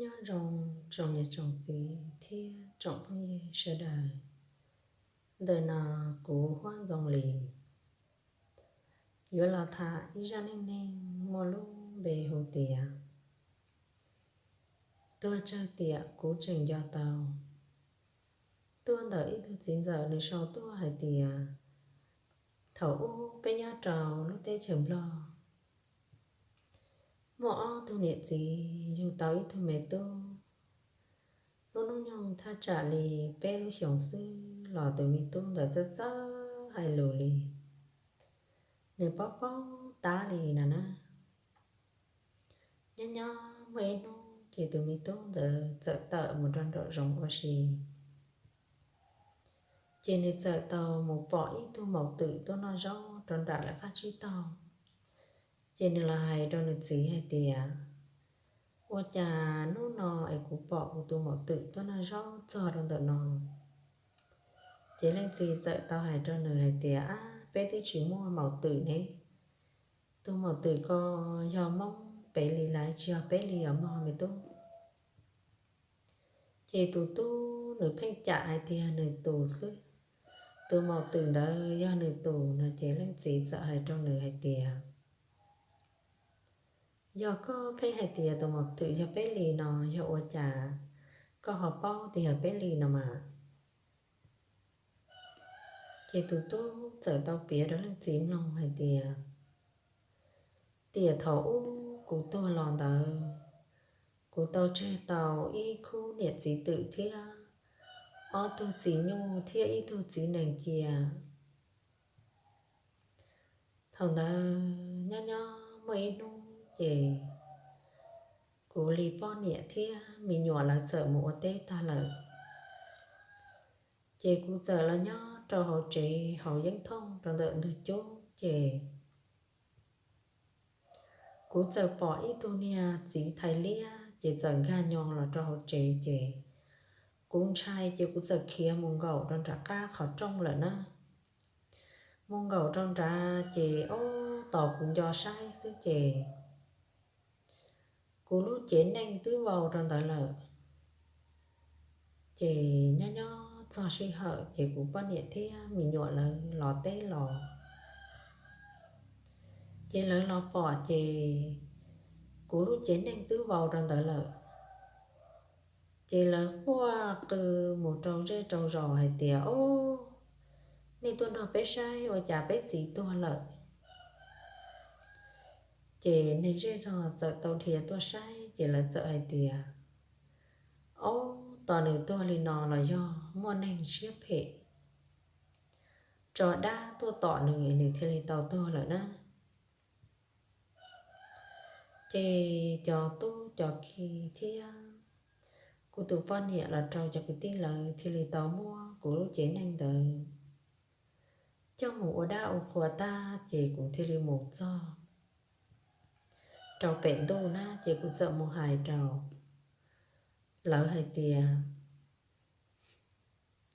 Nyob zoo tsoom niam tsoom txiv thiab tsoom phooj ywg sawv daws. Ntawm no kuv Huab Ntxoo Lis yuav los tham ib zaj neej neeg muaj lub npe hu tias Tuag Tsawg Tiam Kuv Tseem Nco Tau. Tuaj ntawm ib tug txiv ntxawm, nws sau tuaj hais tias, thaum ub peb nyob rau lub teb chaws Nplog, muaj ob tug niam txiv yug tau ib tug me tub. Lub hnub nyoog thaj tsam li peb lub xyoos xwb los tus me tub ntawd txawj txawj hais lus li, nws paub paub tab li no na. Nyob nyob muaj ib hnub ces tus me tub ntawd txawm tawm mus rau nraum zoov ua si, ces nws txawm tau mus pom ib tug maum twm tuaj noj zaub rau nram lawv qab tsib taug. Ces nws los hais rau nws txiv hais tias, ua cas hnub no es kuv pom kuv tus maum twm tuaj noj zaub txog rau ntawm no? Ces leej txiv txawm tau hais rau nws hais tias, ab, peb twb tsis muaj maum twm ne, tus maum twm ko yog Hmoob pem li lawm, tsis yog peb li os mog me tub. Ces tus tub nws pheej cam hais tias nws tus xwb, tus maum twm ntawd yog nws tus no. Ces leej txiv txawm hais rau nws hais tias, yog koj pheej hais tias tus maum twm yog peb li no, yog ua cas koj ho paub tias yog peb li no mas? Ces tus tub txawm tau piav rau leej txiv mloog hais tias, tiam thaum ub kuv tuag los ntawd, kuv tau tseg tau ib khub niam txiv twm thiab ob tug txiv nyuj thiab ib tug txiv nees cia. Thaum ntawd nyob nyob muaj ib hnub ces kuv li poj niam thiab me nyuam lawv txawm mus ua teb tag lawm. Ces kuv txawm los nyob rau hauv tsev hauv yeeb thooj rau ntawm ntug cub, ces kuv txawm pom ib tug niag txiv thais liab ces txawm nkag nyo los rau hauv tsev, ces kuv ntshai ces kuv txawm khiav mus nkaum rau nram qab qhov rooj lawm na. Mus nkaum rau nrad ces ob tos kuv nco saib xwb ces kuv lub cev neej twb vau rau ntawd lawm. Ces nyob nyob txog sij hawm ces kuv poj niam thiab me nyuam lawv los teb los, ces lawv los pom ces kuv lub cev neej twb vau rau ntawd lawm. Ces lawv quaj qw mus rau zej rau zos hais tias, ob, nej tuaj nrog peb saib ua cas peb txiv tuag lawm. Ces neeg zej zog txawm tau dhia tuaj saib ces lawv txawm hais tias, ob, tos nws tuag li no los yog muaj neeg siab phem tso dab tuaj tom nws, nws thiaj li tau tuag lawm na. Ces cov tub cov ki thiab kuv tus poj niam los rau cov kwv tij lawv thiaj li tau muab kuv lub cev neej ntawd coj mus ua dab ua qhua tag ces kuv thiaj li mus txog rau pem ntuj na, ces kuv txawm mus hais rau lawv hais tias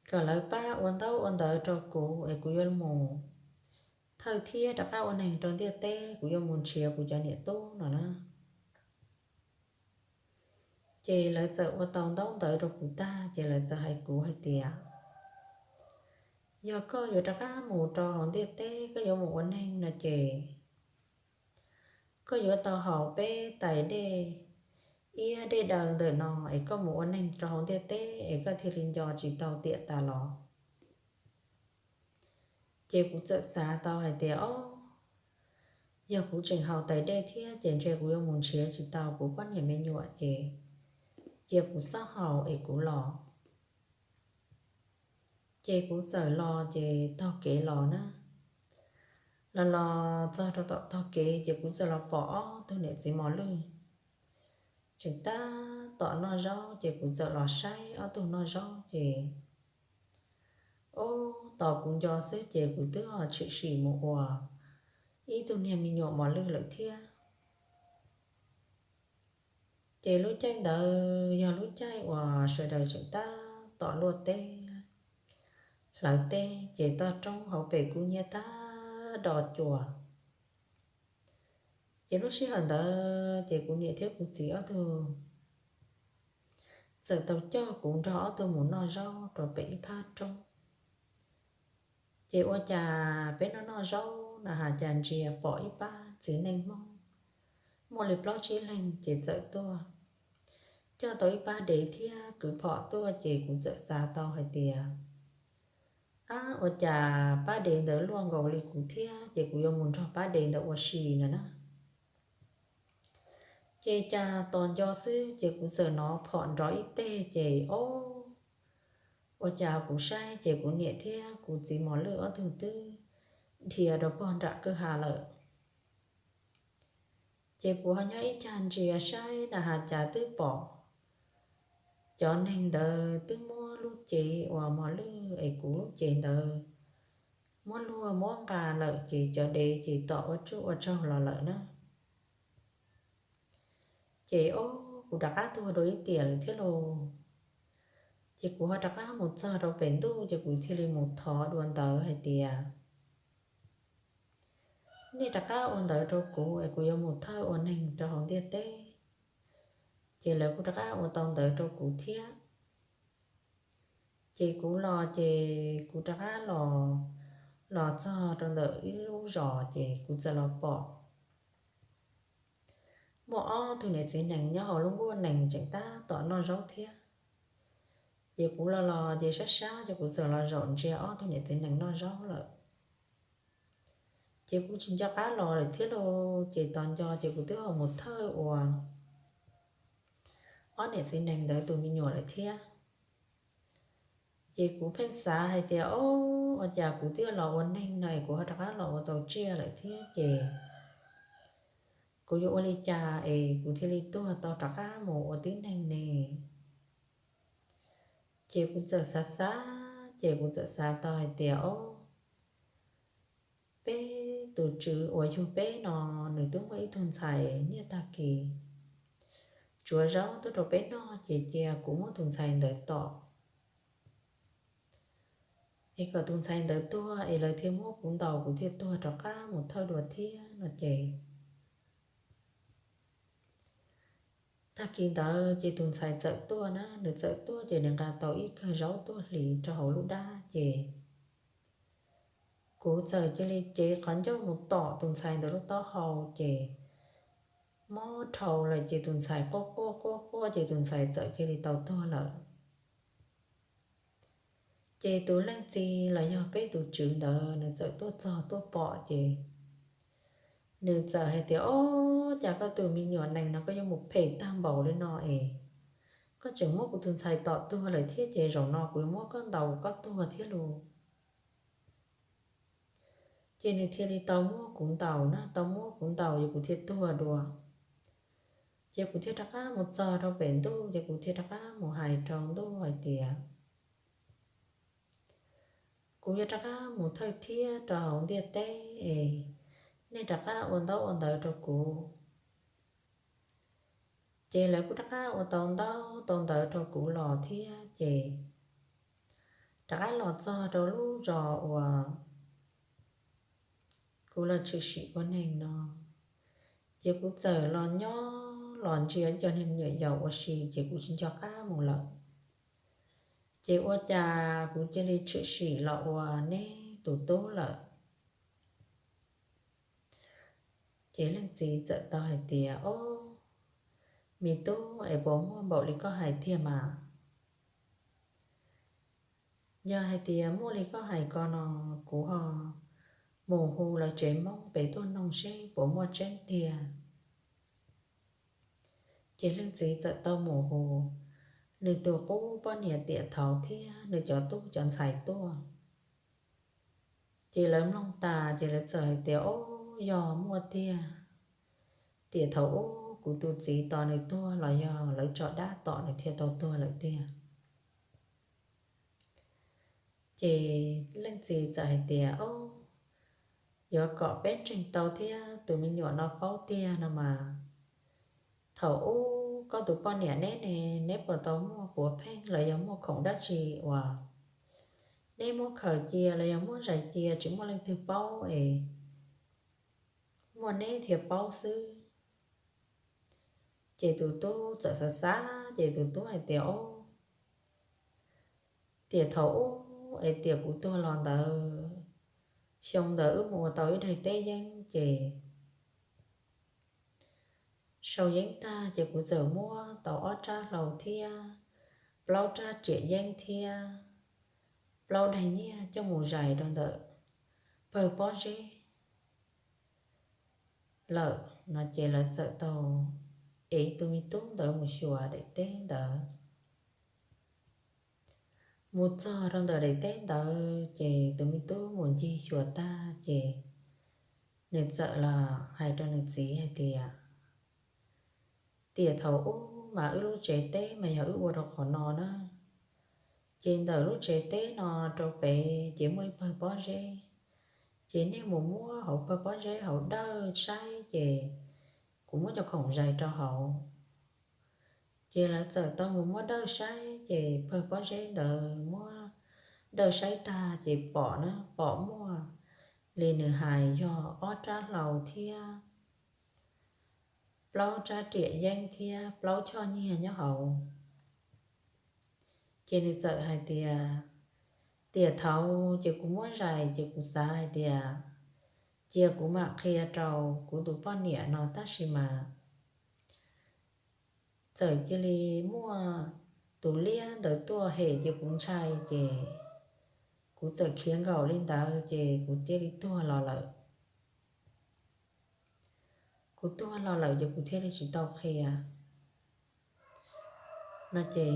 kom lawv pab ua ntaub ua ntawv rau kuv es kuv yuav mus thawj thiab rov qab ua neeg rau ntiaj teb, kuv yuav mus nrhiav kuv cov niam tub no na. Ces lawv txawm ua tau ntaub ntawv rau kuv tag ces lawv txawm hais kuv hais tias, yog koj yuav rov qab mus rau hauv ntiaj teb, koj yuav mus ua neeg no ces koj yuav tau haus peb tais dej iab dej daw ntawm no es koj mus ua neeg rau hauv ntiaj teb es koj thiaj li nco tsis tau tiam tas los. Ces kuv txawm xav tau hais tias, ob, yog kuv tseem haus tais dej thiab ces ntshe kuv yuav mus nrhiav tsis tau kuv poj niam me nyuam ces cia kuv xob haus es kuv los. Ces kuv txawm los ces taug kev los na, los los txog rau tom taug kev ces kuv txawm los pom ob tug niam txiv mos lwj tseem tab tom noj zaub, ces kuv txawm los saib ob tug noj zaub ces, ub, tos kuv nco xwb ces kuv twb ho tshwm sim mus ua ib tug niag me nyuam mos lwj lawm thiab. Ces lub caij ntawd yog lub caij uas sawv daws tseem tab tom luaj teb hlawv teb, ces toj roob hauv pes kub hnyiab tag do cua. Ces lub sij hawm ntawd ces kuv niam thiab kuv txiv ob tug txawm tau coj kuv nrog ob tug mus noj zaub rau pem ib phab roob. Ces ua cas peb noj noj zaub na has cas ntsia pom ib pab txiv neej Hmoob muaj li plaub tsib leeg ces txawm tuaj coj tau ib pab dev thiab kwv phom tuaj, ces kuv txawm xav tau hais tias, ab, ua cas pab dev ntawd luaj nkaus li kuv thiab, ces kuv yuav mus nrog pab dev ntawd ua si no na. Ces cas tos nco xwb ces kuv txawm hnov phom nrov ib teg ces ob, ua cas kuv saib ces kuv niam thiab kuv txiv mos lwj ob tug twb dhia rau pog nram kwj ha lawm. Ces kuv ho nyob ib cag ntsia saib na has cas twb pom cov neeg ntawd twb muab lub cev uas mos lwj es kuv lub cev ntawd muab luag muab nqa lawm, ces cov dev ces tom ua tsuj ua tsaug los lawm na. Ces ob, kuv rov qab tuag dua ib tiam lawm thiab lauj. Ces kuv ho rov qab mus txog rau pem ntuj ces kuv thiaj li mus thov dua ntawv hais tias, nej rov qab ua ntawv rau kuv es kuv yuav mus thawj ua neeg rau hauv ntiaj teb. Ces lawv kuj rov qab ua tau ntawv rau kuv thiab. Ces kuv los ces kuv rov qab los, los txog rau ntawm ib lub zos ces kuv txawm los pom muaj ob tug niam txiv nees nyob hauv lub nkuaj nees tseem tab tom noj zaub thiab. Ces kuv los los ces sab sab ces kuv txawm los zaum ntsia ob tug niam txiv nees noj zaub lawm. Ces kuv tsis nco qab los lawm thiab lauj, ces tos nco ces kuv twb ho mus thawj ua ob niam txiv nees ntawd tus me nyuam lawm thiab. Ces kuv pheej xav hais tias, o, ua cas kuv twb los ua neeg no es kuv ho rov qab los ua tau tsiaj lawm thiab, ces kuv yuav ua li cas es kuv thiaj li tuag tau rov qab mus ua tib neeg ne? Ces kuv txawm xav xav ces kuv txawm xav tau hais tias, o, peb tus tswv uas yug peb no, nws twb muaj ib tug ntxhais niaj tag kis tsuav zaub tuaj rau peb noj, ces cia kuv muab tus ntxhais ntawd tom es kom tus ntxhais ntawd tuag es lawv thiaj muab kuv ntaus kuv thiaj tuag rov qab mus thawj dua thiab no ces. Tag kis ntawd ces tus ntxhais txawm tuaj na, nws txawm tuaj ces nws nqa tau ib kawm zaub tuaj hliv rau hauv lub dab ces kuv txawm cia li cev qhov ncauj mus tom tus ntxhais ntawd lub taub hau ces mob dhau lawm ces tus ntxhais quaj quaj quaj quaj ces tus ntxhais txawm cia li tau tuag lawm. Ces tus leej txiv los yog peb tus tswv ntawd nws txawm tuaj txog tuaj pom ces nws txawm hais tias, o, cas koj tus me nyuam nees no koj yuav mus phem tag npaum li no es koj tseem muab kuv tus ntxhais tom tuag lawm thiab, ces zaum no kuv yuav muab koj ntaus koj tuag thiab lauj. Ces nws thiaj li tau muab kuv ntaus na, tau muab kuv ntaus ces kuv thiaj tuag dua. Ces kuv thiaj rov qab mus txog rau pem ntuj ces kuv thiaj rov qab mus hais rau ntuj hais tias, kuv yuav rov qab mus thawj thiab rau hauv ntiaj teb es nej rov qab ua ntaub ua ntawv rau kuv. Ces lawv kuj rov qab ua tau ntaub tau ntawv rau kuv los thiab ces rov qab los txog rau lub zos uas kuv los tshwm sim ua neeg no. Ces kuv txawm los nyob los ntsia cov neeg me nyuam yaus ua si ces kuv tsis nco qab mus lawm. Ces ua cas kuv cia li tshwm sim los ua neb tus tub lawm. Ces leej txiv txawm tau hais tias, o, me tub, es puas muaj npaum li koj hais tiag mas? Yog hais tias muaj li koj hais ko no, kuv ho mus hu lawv tsev Hmoob pem tuaj noog seb puas muaj tseeb tiag. Ces leej txiv txawm tau mus hu nws tus qub poj niam tiam thaud thiab nws cov tub cov ntxhais tuaj. Ces lawv mloog tas ces lawv txawm hais tias, o, yog muaj tiag. Tiam thaum ub kuv tus txiv tos nws tuag los yog lawv tso dab tom nws thiaj tau tuag lawm tiag. Ces leej txiv txawm hais tias, o, yuav kom peb ntseeg tau thiab tus me nyuam no paub tiag no mas, thaum ub koj tus poj niam neb ne, neb puas tau muaj puav pheej los yog muaj khoom dab tsi uas neb muab khaws cia los yog muab zais cia tsis muaj leej twg paub es muaj neb thiaj paub xwb. Ces tus tub txawm xav xav ces tus tub hais tias, o, Tiam thaum ub es tiam kuv tuag los ntawd, xyoo ntawd wb mus ua tau ib daig teb yeeb ces sau yeeb tag ces kuv txawm muab tau ob rab hlau thiab plaub rab riam yeeb thiab plaub daig nyiaj coj mus zais rau ntawm pawg pob zeb lawm no ces lawv txawm tau ev tus me tub ntawd mus xyuas daim teb ntawd. Mus txog rau ntawm daim teb ntawd ces tus me tub mus ncig xyuas tag ces nws txawm los hais rau nws txiv hais tias, tiam thaum ub mas wb lub tsev teb mas yog wb ua rau qhov no na, ces ntawm lub tsev teb no rau pem ces muaj ib pawg pob zeb, ces nej mus muab hauv pawg pob zeb hauv dawj saib ces kuv muab cov khoom zais rau hauv. Ces lawv txawm tau mus muab dawj saib ces pawg pob zeb ntawd muab dawj saib tag ces pom na, pom muaj li nws hais yog ob rab hlau thiab plaub rab riam yeeb thiab plaub choj nyiaj nyob hauv. Ces nws txawm hais tias, tiam thaud ces kuv muab zais ces kuv xav hais tias cia kuv mam qhia rau kuv tus poj niam no tab sis mas txawm cia li muaj tus liab ntawd tuaj hem ces kuv ntshai ces kuv txawm khiav nkaum li ntawd ces kuv cia li tuag los lawm. Kuv tuag los lawm ces kuv thiaj li tsis tau qhia no ces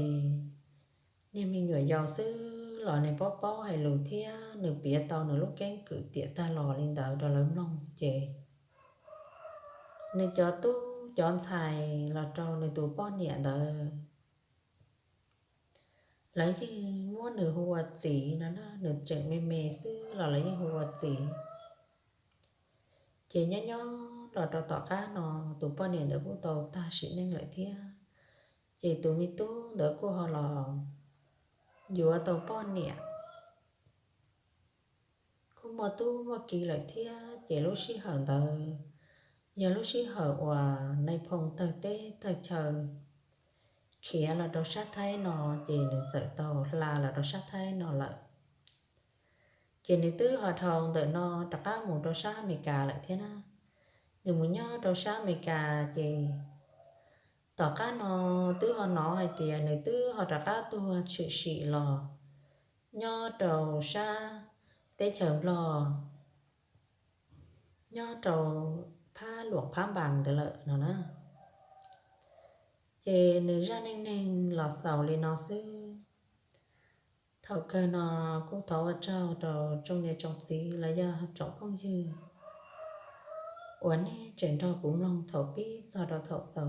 niag me nyuam yaus xwb los nws paub paub hais lus thiab nws piav tau nws lub keeb kwm tiam tag los li ntawd rau lawv mloog ces nws cov tub cov ntxhais los rau nws tus poj niam ntawd, lawv yeej muab nws hu ua txiv no na, nws tseem me me xwb los lawv yeej hu ua txiv. Ces nyob nyob los rau tom qab no tus poj niam ntawd kuj tau tag sim neej lawm thiab, ces tus me tub ntawd kuj ho los yuav tau poj niam, kuj muaj tub muaj ki lawm thiab. Ces lub sij hawm ntawd yog lub sij hawm uas nais phoo tawg teb tawg chaw khiav los rau sab Thaib no, ces nws txawm tau hla los rau sab Thaib no lawm. Ces nws twb ho dhau ntawm no rov qab mus rau sab Amelikas lawm thiab na. Nws mus nyob rau sab Amelikas ces tom qab no twb ho hnov hais tias nws twb ho rov qab tuag tshwm sim los nyob rau sab teb chaws Nplog, nyob rau phab Luam Phab Npas ntawd lawm no na. Ces nws zaj neej neeg los xaus li no xwb. Thaum kawg no kuj thov ua tsaug rau tsoom niam tsoom txiv los yog tsoom phooj ywg uas nej tseem nrog kuv mloog thaum pib txog rau thaum xaus.